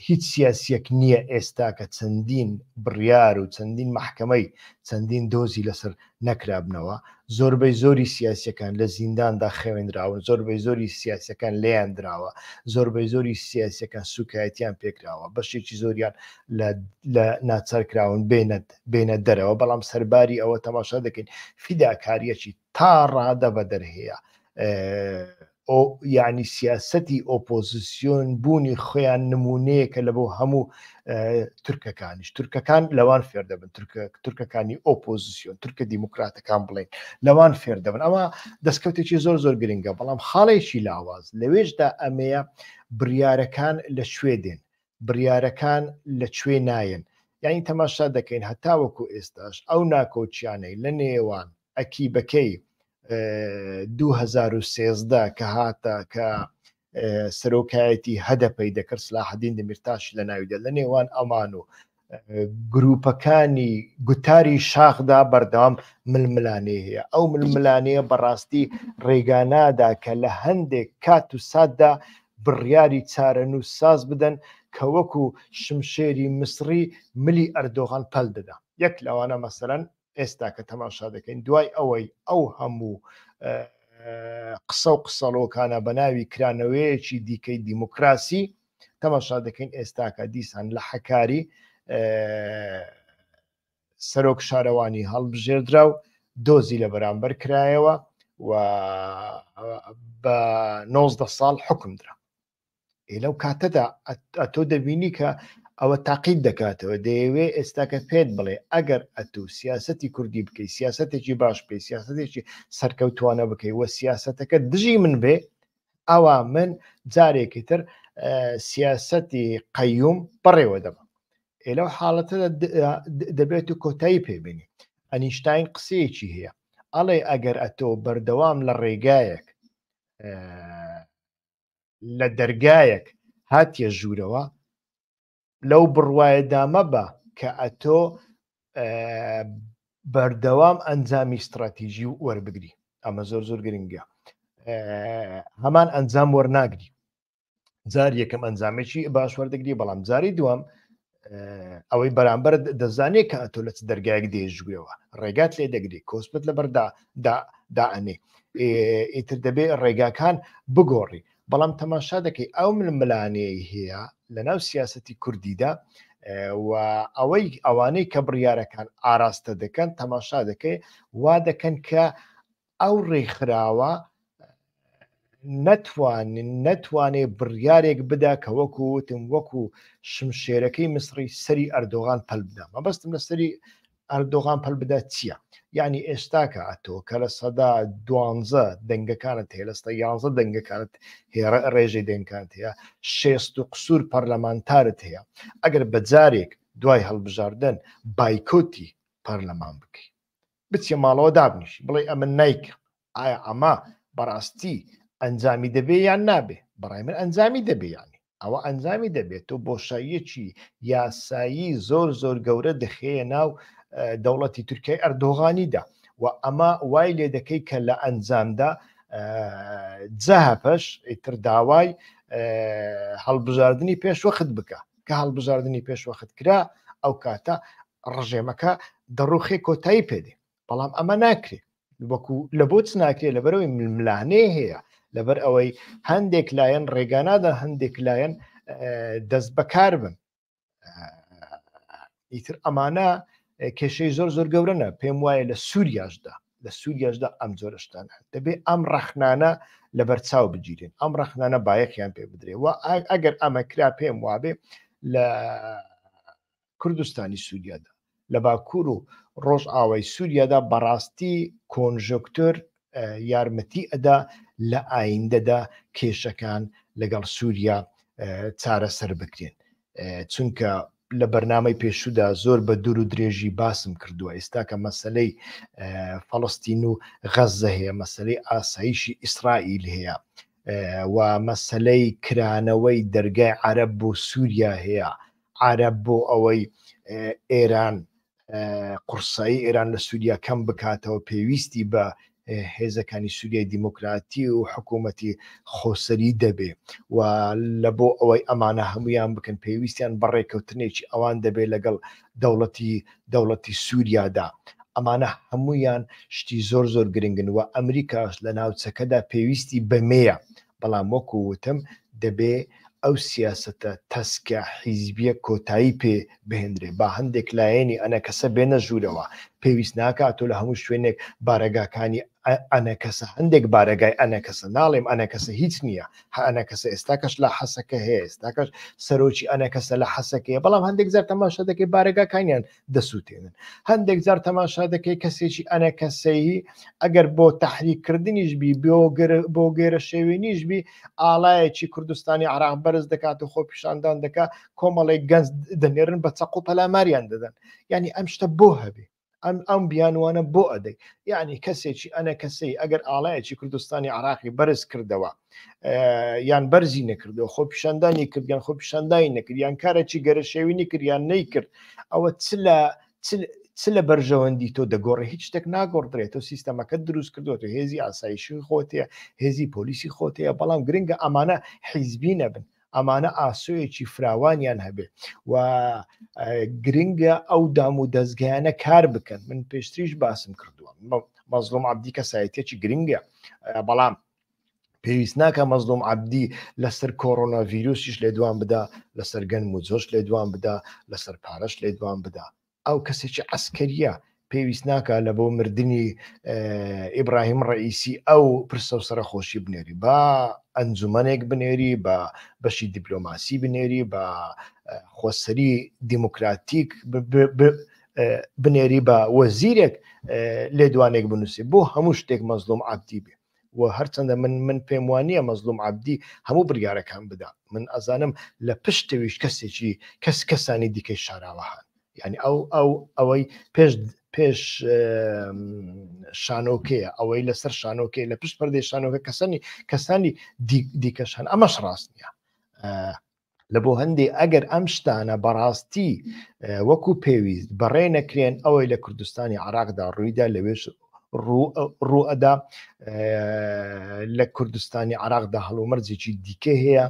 هیچ سیاسیەک نییە ئێستا کە چەندین بڕیار و چەندین محکمەی چەندین دۆزی لەسەر نەکرابنەوە زۆربەی زۆری سیاسیەکان لە زینداندا خەوێنراون، زۆربەی زۆری سیاسیەکان لێیان دراوە، زۆربەی زۆری سیاسیەکان سوکایەتیان پێکراوە، بەشێکی زۆریان لە ناچار کراون بێنە بێنە دەرەوە، بەڵام سەرباری ئەوە تەماشا دەکەین فیداکاریەکی تا ڕادە بەدەر هەیە. ئۆ یعنی سیاسەتی ئۆپۆزیسیۆن بوونی خۆیان نمونەیەکە لە بۆ هەموو تورکەکانیش تورکەکان لەوان فێر دەبن تورکەکانی ئۆپۆزیسیۆن تورکە دیموکراتەکان بڵێن لەوان فێر دەبن ئەمە دەستکەوتێکی زۆر زۆر گرنگە بەڵام خاڵێکی لاواز لەوێشدا ئەمەیە بڕیارەکان لە کوێ دێن بڕیارەکان لە کوێ نایەن یعنی تەماشا دەکەین هەتاوەکو ئێستاش ئەو ناکۆکیانەی لە نێوان ئەکیبەکەی 2013 کە هاتە کە سەرۆکایەتی هەدەپەی دەکرد سلاحدین دەمیرتاش لە ناویدا لە نێوان ئەمان و گروپەکانی گوتاری شاخدا بەردەوام ململانێ هەیە ئەو ململانەیە بەڕاستی ڕێگانادا کە لە هەندێک کات و ساتدا بڕیاری چارەنووس ساز بدەن کە وەکو شمشێری مسری ملی ئەردۆغان پەل دەدا یەک لەوانە مەسەرەن ئێستا کە تەماشا دەکەین دوای ئەوەی ئەو هەموو قسە و قسەڵۆکانە بە ناوی کرانەوەیەکی دیکەی دیموکراسی تەماشا دەکەین ئێستاکە دیسان لە حەکاری. سەرۆک شارەوانی هەڵبژێردرا و دۆزی لە بەرامبەر کرایەوە و بە 19 ساڵ حکم درا. ئێ لەو کاتەدا ئەتۆ دەبینی کە ئەوە تاقیت دەکاتەوە دەیەوێ ئێستاکە پێت بڵێ ئەگەر ئەتوو سیاستی کوردی بکەی سیاستێکی باش بکەی سیاستێکی سەرکەوتوانە بکەی و سیاستەکە دژی من بێ ئەوە من جارێکی تر سیاستی قەیوم بەڕێوە دەبم ئێ لەو حاڵەتە دەبێت و کۆتایی پێبینی ئەنیشتین قسەیەکی هەیە ئەڵێ ئەگەر ئەتۆ بەردەوام لە ڕێگایەک لە دەرگایەک هاتیە ژوورەوە لەو بڕوایەدا مەبە کە ئەتۆ بەردەوام ئەنجامی استراتیژی وەربگری ئەمە زۆر زۆر گرنگە هەمان ئەنجام وەرناگری جار یەکەم ئەنجامێکی باش وەردەگری بەڵام جاری دووەم ئەوەی بەرامبەر دەزانێت کە ئەتۆ لە چ دەرگایەک دێژگوێەوە ڕێگات لێ دەگری کۆسپت لەبەردا دائەنێ ئیتر دەبێ ڕێگاکان بگۆڕی بەڵام تەماشا دەکەی ئەو ململانێی هەیە لە ناو سیاستی کوردیدا و ئەوەی ئەوانەی کە بڕیارەکان ئاراستە دەکەن تەماشا دەکەی وا دەکەن کە ئەو ڕێکخراوە نەتوانن نەتوانێ بڕیارێک بدا کە وەکو وتم وەکو شمشێرەکەی میسڕی سەری ئەردۆغان پەل بدا مەبەستم لە سەری ئەردۆغان پەل بدا چییە؟ یعنی ئێستاکە ئەتۆ کە لە سەدا دوانزە دەنگەکانت هەیە لە سەدا یانزە دەنگەکانت هەیە ڕێژەی دەنگەکانت هەیە شێست و قسوور پەرلەمانتارت هەیە ئەگەر بە جارێک دوای هەڵبژاردن بایکۆتی پەرلەمان بکەی بچیە ماڵەوە دابنیشی بڵێ ئەمن نیکەم ئایا ئەمە بەڕاستی ئەنجامی دەبێ یان نابێ بەڕای من ئەنجامی دەبێ یانی ئەوە ئەنجامی دەبێت تۆ بۆشاییەکی یاسایی زۆر زۆر گەورە دەخەیە ناو دەوڵەتی تورکیای ئەردۆغانیدا و ئەمە وای لێ دەکەی کە لە ئەنجامدا جەهەپەش ئیتر داوای هەڵبژاردنی پێشوەخت بکە کە هەڵبژاردنی پێشوەخت کرا ئەو کاتە ڕژێمەکە دەڕوخێ کۆتایی پێدێ بەڵام ئەمە ناکرێ وەکو لە بۆ چ ناکرێ لەبەرەوەی ململانێ هەیە لەبەر ئەوەی هەندێک لایەن ڕێگانادا هەندێک لایەن دەست بەکار بن ئیتر ئەمانە کێشەی زۆر زۆر گەورەنە پێم وایە لە سووریاشدا لە سووریاشدا ئەم جۆرەشتان هەن دەبێ ئەم ڕەخنانە لەبەر چاو بگیرێن ئەم ڕەخنانە بایەخیان پێ بدرێ و ئەگەر ئەمە کرا پێم وابێ لە کوردستانی سووریادا لە باکوور و ڕۆژئاوای سووریادا بەڕاستی کۆنژۆکتۆر یارمەتی ئەدا لە ئایندەدا کێشەکان لەگەڵ سووریا چارەسەر بکرێن چونکە لە بەرنامەی پێشودا زۆر بە دوور و درێژی باسم کردووە ئێستا کە مەسلەی فەڵستین و غەزە هەیە مەسلەی ئاسایشی ئیسرائیل هەیە و مەسلەی کرانەوەی دەرگای عەرەب بۆ سووریا هەیە عەرەب بۆ ئەوەی ئێران قورسایی ئێران لە سووریا کەم بکاتەوە پێویستی بە هێزەکانی سووریای دیموکراتی و حکوومەتی خۆسەری دەبێ و لە بۆ ئەوەی ئەمانە هەمویان بکەن پێویستیان بە ڕێککەوتنێکی ئەوان دەبێت لەگەڵ دەوڵەتی دەوڵەتی سووریادا ئەمانە هەمویان شتی زۆر زۆر گرنگن و ئەمریکاش لە ناوچەکەدا پێویستی بەمەیە بەڵام وەکو وتم دەبێ ئەو سیاسەتە تەسکە حیزبیە کۆتایی پێ بهێندرێ با هەندێک لایەنی ئەنەکەسە بێنە ژوورەوە پێویست ناکا تۆ لە هەموو شوێنێک بارەگاکانی ئەنەکەسە هەندێک بارەگای ئەنەکەسە ناڵێم ئەنەکەسە هیچ نییە هە ئەنەکەسە ئێستاکەش لە حەسەکە هەیە ئێستاکەش سەرۆکی ئەنەکەسە لە حەسەکەیە بەڵام هەندێک جار تەماشا دەکەی بارەگاکانیان دەسووتێنن هەندێک جار تەماشا دەکەی کەسێکی ئەنەکەسەیی ئەگەر بۆ تەحریککردنیش بی بۆ گێرە شێوێنیش بی ئاڵایەکی کوردستانی عراق بەرز دەکات و خۆپیشاندان دەکا کۆمەڵێک گەنج دەنێرن بە چەق و پەلاماریان دەدەن یعنی ئەم شتە بۆ هەبێ ئەم ئەم بیانوانە بۆ ئەدەی یعنی کەسێکی ئەنە کەسەی ئەگەر ئاڵایەکی کوردستانی عراقی بەرز کردەوە یان بەرزی نەکردەوە خۆ پیشاندانی کرد یان خۆ پیشاندانی نەکرد یان کارێکی گەرەشێوینی کرد یان نەیکرد ئەوە چ لە چ لە بەرژەوەندی تۆ دەگۆڕێ هیچ شتێک ناگۆڕدرێت تۆ سیستەمەکە دروست کردووە تۆ هێزی ئاسایشی خۆتەیە هێزی پۆلیسی خۆتەیە بەڵام گرنگە ئەمانە حیزبی نەبن ئەمانە ئاسۆیەکی فراوانیان هەبێ و گرنگە ئەو دام و دەستگایانە کار بکەن من پێشتریش باسم کردووە مەزلوم عبدی کەسایەتێکی گرنگە بەڵام پێویست ناکە مەزلوم عبدی لەسەر کۆرۆنا ڤیرۆسیش لێدوان بدا لەسەر گەنم و جۆش لێدوان بدا لەسەر پارەش لێدوان بدا. ئەو کەسێکی عسکەریە پێویست ناکا لە بۆ مردنی ئیبراهیم ڕئیسی ئەو پرسە و سەرەخۆشی بنێری با ئەنجومەنێک بنێری بە بەشی دیپلۆماسی بنێری بە خۆسەری دیموکراتیک بنێری بە وەزیرێک لێدوانێک بنووسێ بۆ هەموو شتێک مەزلوم عبدی بێ و هەرچەندە من من پێم وانە مەزلوم عبدی هەموو بڕیارەکان بدا من ئەزانم لە پشتەویش کەسێکی کەس کەسانی دیکەی شاراوە هەن یعنی ئەو ئەو ئەوەی پێش پێش شانۆکەیە ئەوەی لەسەر شانۆکەی لە پشت پردەی شانۆکە کەسانی کەسانی دیکەش هەن ئەمەش ڕاست نییە لە بۆ هەندێ ئەگەر ئەم شتانە بەڕاستی وەکو پێویست بەڕێ نەکرێن ئەوەی لە کوردستانی عراقدا ڕوویدا لەوێش ڕوئەدا لە کوردستانی عراقدا هەڵومەرجێکی دیکە هەیە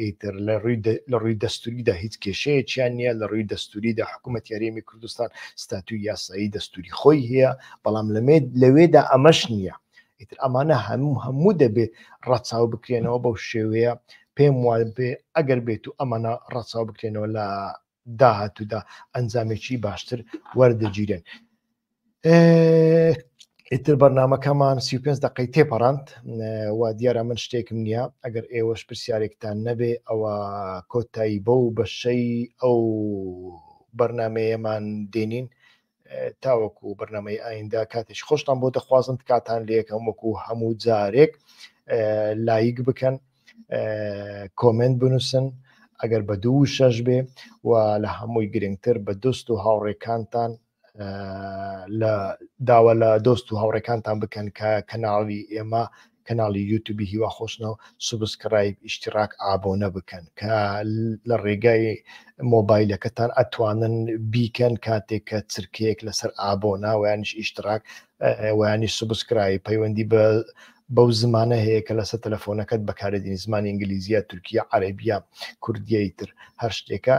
ئیتر لە ڕووی لە ڕووی دەستوریدا هیچ کێشەیەکیان نییە لە ڕووی دەستوریدا حکوومەت یاریمی کوردستان ستاتوی یاسایی دەستوری خۆی هەیە بەڵام لەمێ لەوێدا ئەمەش نییە ئیتر ئەمانە هەموو هەموو دەبێت ڕەچاو بکرێنەوە بەو شێوەیە پێم وای بێ ئەگەر بێت و ئەمانە ڕەچاو بکرێنەوە لە داهاتوودا ئەنجامێکی باشتر وەردەگیرێن. ئیتر بەرنمەکەمان 35 دقەی تێپەڕاند و دیارە من شتێکم نییە ئەگەر ئێوەش پرسیارێکتان نەبێ ئەوە کۆتایی بەو بەشەی ئەو بەرنمەیەمان دێنین تاوەکو بەرنمەی ئایندە کاتێکی خۆشتان بۆ دەخوازم تکاتان لەکەم وەکو هەموو جارێک لایک بکەن کۆمنت بنووسن ئەگەر بە دوو شەش بێ و لە هەمووی گرنگتر بە دۆست و هاوڕێکانتان لە داوا لە دۆست و هاوڕێکانتان بکەن کە کەناڵی ئێمە کەناڵی یوتوبی هیوا خۆشناو subscribe اشتراک ئابۆنە بکەن کە لە ڕێگای مۆبایلەکەتان ئەتوانن بیکەن کاتێک کە چرکەیەک لەسەر ئابۆنا ویانیش اشتراک ویانی subscribe پەیوەندی بە بەو زمانە هەیە کە لەسەر تەلەفۆنەکەت بەکاردێنی زمانی ئینگلیزیە تورکیە عەرەبیە کوردیە تر هەر شتێکە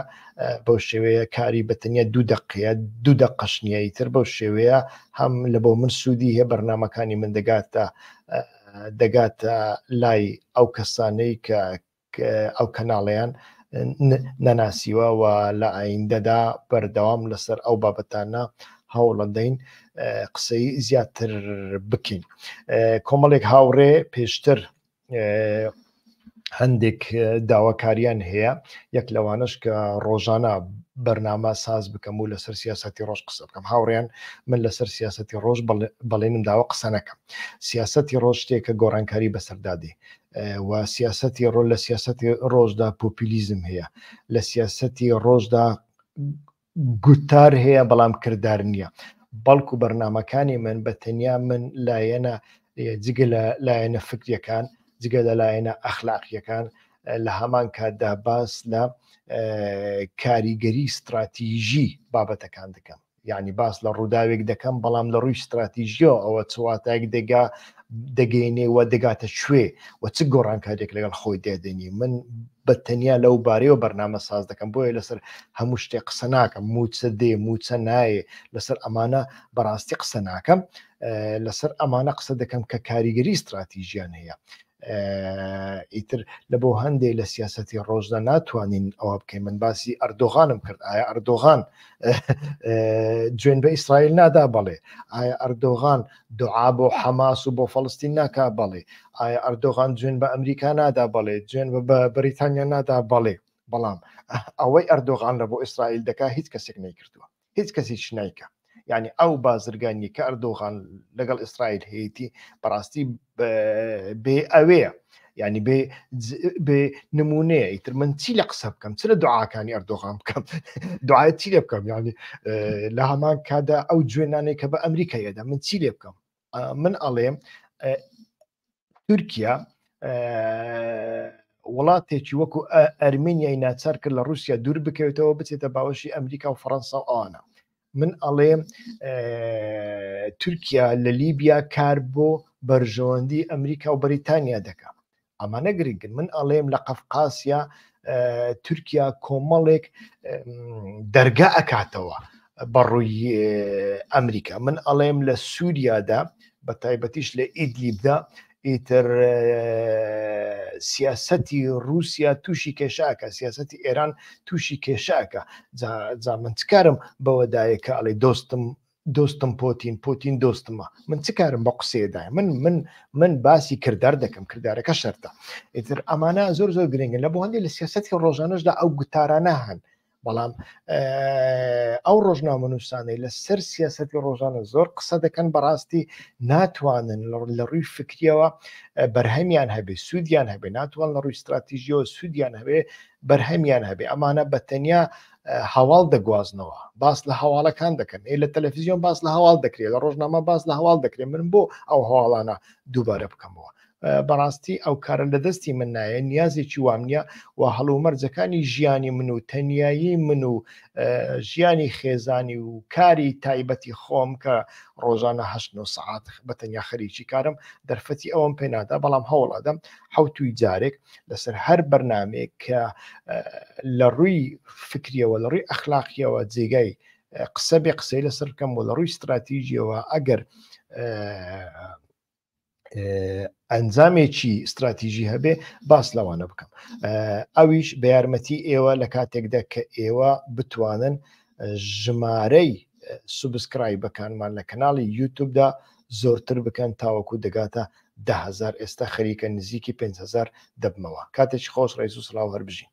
بەو شێوەیە کاری بە تەنیا دوو دقەیە دوو دقەش نییە ئیتر بەو شێوەیە هەم لە بۆ من سوودی هەیە بەرنمەکانی من دەگاتە دەگاتە لای ئەو کەسانەی کە ئەو کەناڵیان نەناسیوە و لە ئایندەدا بەردەوام لەسەر ئەو بابەتانە هەوڵەدەین قسەی زیاتر بکەین کۆمەڵێک هاوڕێ پێشتر هەندێک داواکاریان هەیە یەک لەوانەش کە ڕۆژانە بەرنامە ساز بکەم و لەسەر سیاستی ڕۆژ قسە بکەم هاوڕێن من لەسەر سیاستی ڕۆژ بەڵێنم داوە قسە نەکەم سیاستی ڕۆژ شتێکە گۆڕانکاری بەسەردادێ و سیاستی ڕۆ لە سیاستی ڕۆژدا پۆپیلیزم هەیە لە سیاستی ڕۆژدا گوتار هەیە بەڵام کردار نییە بەڵکو بەرنمەکانی من بە تەنیا من لایەنە جگە لە لایەنە فکریەکان جگە لە لایەنە ئەخلاقیەکان لە هەمان کاتدا باس لە کاریگەری ستراتیژی بابەتەکان دەکەم یعنی باس لە ڕووداوێک دەکەم بەڵام لە ڕووی ستراتیژیەوە ئەوە چ واتایەک دەگا دەگەینێ و دەگاتە کوێ و چ گۆڕانکاریێک لەگەڵ خۆی دێدێنی من بە تەنیا لەو بارەیەوە بەرنامە ساز دەکەم بۆیە لەسەر هەموو شتێک قسە ناکەم موچە دێ موچە نایێ لەسەر ئەمانە بەڕاستی قسە ناکەم لەسەر ئەمانە قسە دەکەم کە کاریگەری استراتیژیان هەیە ئیتر لە بۆ هەندێک لە سیاستی ڕۆژدا ناتوانین ئەوە بکەین من باسی ئەردۆغانم کرد ئایا ئەردۆغان جوێن بە ئیسرائیل نادا بەڵێ ئایا ئەردۆغان دوعا بۆ حەماس و بۆ فەڵستین ناکا بەڵێ ئایا ئەردۆغان جوێن بە ئەمریکا نادا بەڵێ جوێن بە بەریتانیا نادا بەڵێ بەڵام ئەوەی ئەردۆغان لە بۆ ئیسرائیل دەکا هیچ کەسێک نەیکردووە هیچ کەسێکی نایکە یعنی ئەو بازرگانی کە ئەردۆغان لەگەڵ ئیسرائیل هەیەی بەڕاستی بێ ئەوەیە یعنی بێ بێ نمونەیە ئیتر من چی لە قسە بکەم چ لە دوعاکانی ئەردۆغان بکەم دوعای چی لێ بکەم یعنی لە هەمان کادا ئەو جوێنانەی کە بە ئەمریکا یەدا من چی لێ بکەم من ئەڵێم تورکیا وڵاتێکی وەکو ئەرمینیای ناچار کرد لە رووسیا دوور بکەوێتەوە بچێتە باوەشی ئەمریکا و فەڕەنسا و ئەوانە من ئەڵێم تورکیا لە لیبیا کار بۆ بەرژەوەندی ئەمریکا و بەریتانیا دەکا ئەمانە گرنگن من ئەڵێم لە قەفقاسیا تورکیا کۆمەڵێک دەرگا ئەکاتەوە بەڕووی ئەمریکا من ئەڵێم لە سووریادا بە تایبەتیش لە ئیدلیبدا. ئیتر سیاسەتی رووسیا تووشی کێشاکە سیاسەتی ئێران تووشی کێشاکە جا من چکارم بەوەدایە کە ئەڵێ دۆستم دۆستم پۆتین پۆتین دۆستمە من چ کارم بە قسەیەدای من من من باسی کردار دەکەم کردارەکە شەرتە ئیتر ئەمانە زۆر زۆر گرنگن لە بۆ هەندێک لە سیاسەتی ڕۆژانەشدا ئەو گوتارانە هەن بەڵام ئەو ڕۆژنامەنووسانەی لە سەر سیاسەتی ڕۆژانە زۆر قسە دەکەن بەڕاستی ناتوانن لە ڕووی فکریەوە بەرهەمیان هەبێ سوودیان هەبێ ناتوان لە ڕووی استراتیژیەوە سوودیان هەبێ بەرهەمیان هەبێ ئەمانە بە تەنیا هەواڵ دەگوازنەوە باس لە هەواڵەکان دەکەن ئێ لە تەلەفیزیۆن باس لە هەواڵ دەکرێت لە ڕۆژنامە باس لە هەواڵ دەکرێت من بۆ ئەو هەواڵانە دووبارە بکەمەوە بەڕاستی ئەو کارە لە دەستی من نایە نیازێکی وام نییە و هەڵومەرجەکانی ژیانی من و تەنیایی من و ژیانی خێزانی و کاری تایبەتی خۆم کە ڕۆژانە هەشت نۆ سەعات بە تەنیا خەریکی کارم دەرفەتی ئەوەم پێنادا بەڵام هەوڵ ئەدەم حوتوی جارێک لەسەر هەر بەرنمەیەک کە لە ڕووی فکریەوە لە ڕووی ئەخلاقیەوە جێگای قسە بێ قسەی لەسەر بکەم و لە ڕووی استراتیژیەوە ئەگەر ئەنجامێکی استراتیژی هەبێ باس لەوانە بکەم ئەویش بە یارمەتی ئێوە لە کاتێکدا کە ئێوە بتوانن ژمارەی subscribe ەکانمان لە کەناڵی یوتوبدا زۆرتر بکەن تاوەکو دەگاتە دههزار ئێستا خەریکە نزیکی 5هزار دەبمەوە کاتێکی خۆش ڕێز و سڵاو هەربژین.